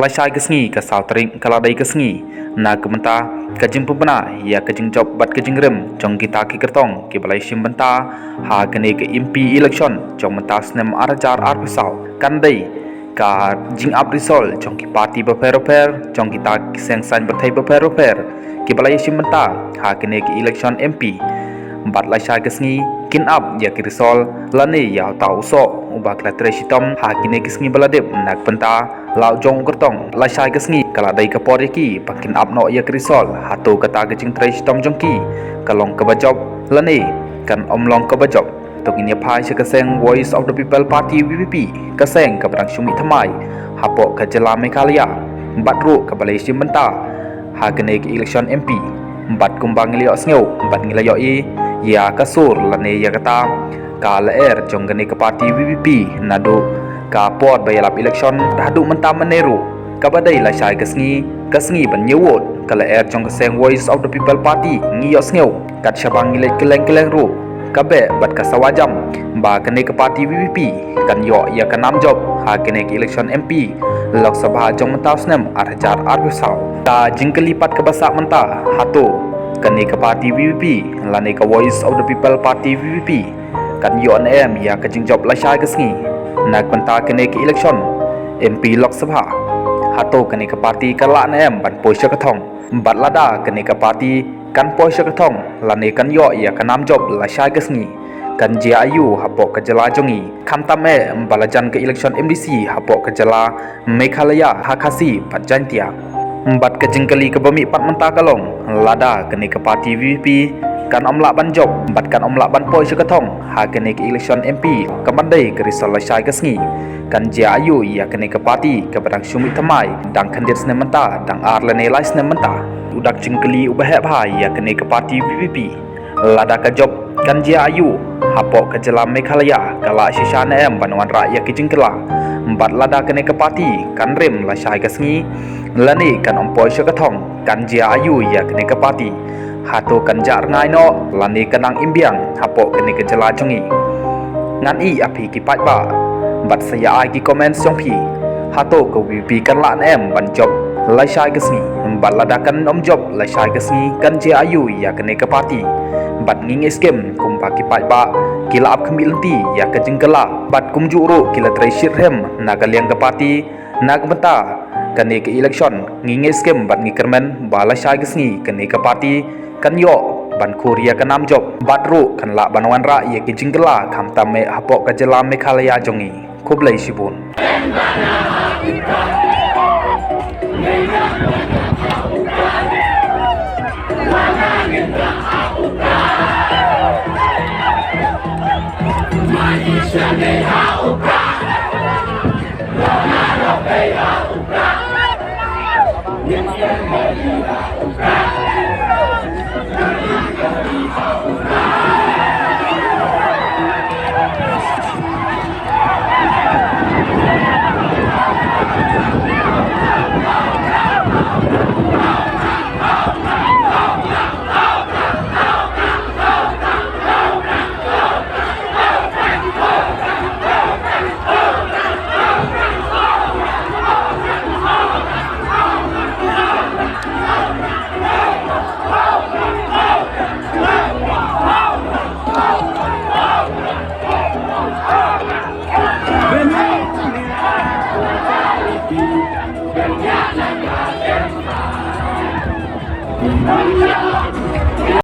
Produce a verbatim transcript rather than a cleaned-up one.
Lashai ka sngi ka saw tarik ka la dei ka sngi na ka bynta ka jingpynbna ïa ka jingjop bad ka jingrim jong kita ki kyrtong kiba la ïashim bynta ha kane ka M P election jong mynta snem ar hajar arphew saw. Kan dei ka jingap result jong ki party bapher bapher, jong kita ki seng saiñ batai bapher bapher kiba la ïashim bynta ha kane ka election M P. Bad lashai ka sngi kin ap ïa ki result lane ïa uta u soh uba ki la trei shitom ha kine ki sngi ba la dep na ka bynta la u jong u kyrtong. Lashai ka sngi ka la dei ka por ïa ki ba kin ap noh ïa ki result. Hato kata ka jingtrei shitom jong ki ka long kaba jop lane kan ym long kaba jop? To ngin ïa phai sha ka seng Voice of the People Party, V P P, ka seng kaba dang shu mih thymmai hapoh ka jylla Meghalaya bad ruh kaba la ïashim bynta ha kane ka election M P. Bad kumba ngi la ïohsngew bad ngi la ïohi ïa ka sur lane ïa kata ka lyer jong kane ka party V P P naduh ka por ba ïalap election haduh mynta mynne ruh, kaba dei lashai ka sngi, ka sngi ban ñiew vote, ka lyer jong ka seng Voice of the People Party ngi ïohsngew kat shaba ngi leit kylleng kylleng ruh ka beh bad ka sawa jam ba kane ka party V P P kan ïoh ïa ka nam jop ha kane ka election M P Lok Sabha jong mynta u snem ar hajar arphew saw. Ka jingkylli pat kaba sah mynta, hato kane ka party V P P lane ka Voice of the People Party V P P kan ïoh ne em ïa ka jingjop lashai ka sngi na ka bynta kane ka election M P Lok Sabha? Hato kane ka party kan lah ne em ban poi sha ka thong? Bad lada kane ka party kan poi sha ka thong lane kan ïoh ïa ka nam jop lashai ka sngi, kan jia aïu hapoh ka jylla jong ngi, khamtam eh ba la jan ka election M D C hapoh ka jylla Meghalaya ha Khasi bad Jaintia? Bad ka jingkylli kaba mih pat mynta ka long, lada kane ka party V P P kan ym lah ban jop bad kan ym lah ban poi sha ka thong ha kane ka election M P, ka ban dei ka result lashai ka sngi, kan jia aïu ïa kane ka party kaba dang shu mih thymmai, dang khyndiat snem mynta, dang ar lane lai snem mynta? U dak jingkylli uba heh bha ïa kane ka party V P P, lada ka jop kan jia aïu hapoh ka jylla Meghalaya? Ka lah shisha ne em ban wanrah ïa ki jingkylla? Bad lada kane ka party kan rim lashai ka sngi lane kan ym poi sha ka thong, kan jia aïu ïa kane ka party? Hato kan jah rngai noh lane kan nang im biang hapoh kane ka jylla jong ngi? Ngan ïeh ïa phi ki paidbah bad sa ïa ai ki comments jong phi. Hato ka V P P kan lah ne em ban jop lashai ka sngi? Bad lada kan ym jop lashai ka sngi, kan jia aïu ïa kane ka party? Bad ngi ngeit skhem kumba ki paidbah ki la ap khmih lynti ïa ka jingkylla bad kumjuh ruh ki la trei shitrhem na ka liang ka party na ka bynta kane ka election. Ngi ngeit skhem bad ngi kyrmen ba lashai ka sngi kane ka party kan ïoh ban khur ïa ka nam jop bad ruh kan lah ban wanrah ïa ki jingkylla khamtam eh hapoh ka jylla Meghalaya jong ngi. Khublei shibun.